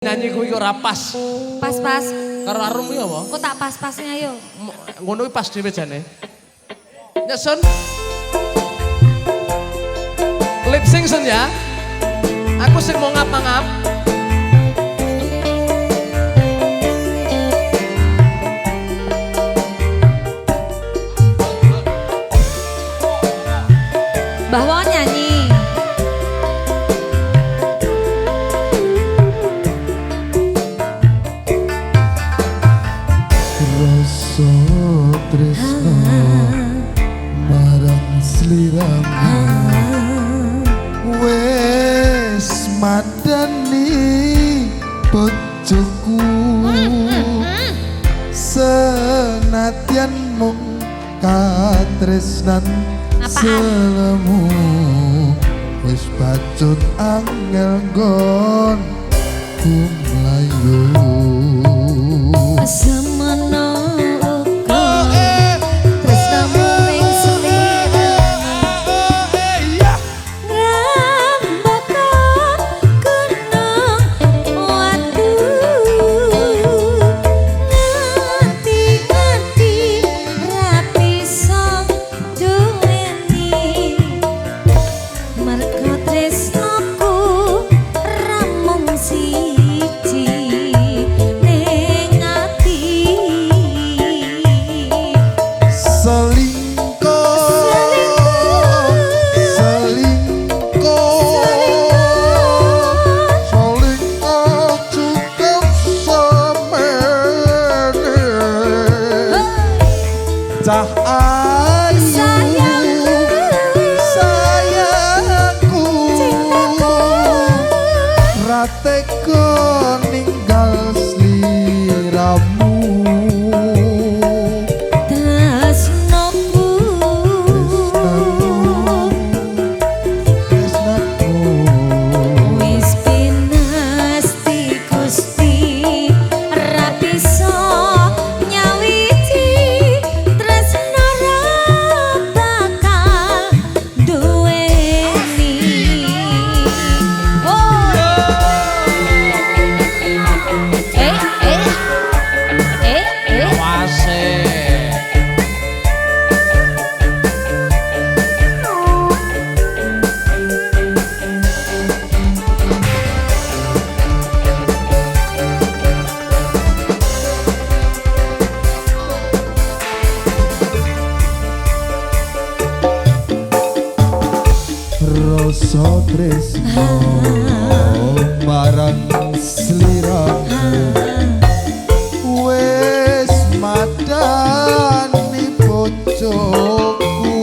Nyanyi kuwi ora pas. Pas-pas. Karo Arum kuwi apa? Kok tak pas-pasnya yo. Ngono kuwi pas dhewe jane. Nyesun. Lip sync sun ya. Aku sing mau ngap-ngap. Mbah Won nyanyi. Rasa tresno marang sliramu wis madani bojoku, senadyan mung katresnan selemu wis bacut angel nggonku mlayu. Semono uga tresnamu ing sliramu ngrembaka gunung watu, nganti-nganti ra bisa duweni mergo tresnaku ra mung siji ning ati. Selingkuh, selingkuh, selingkuh cukup semene. Cah ayu Sayangku, sayangku, cintaku, ra tega ninggal sliramu. Tresnoku, Tresnaku, wis pinasti Gusti ra bisa nyawiji tresno ra bakal duweni. Oh. Eh eh eh eh. Awase. Rasa tresno marang sliramu wis madani bojoku,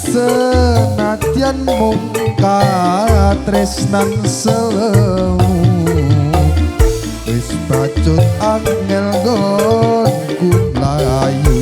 senadyan mung katresnan selemu wis bacut angel nggonku mlayu.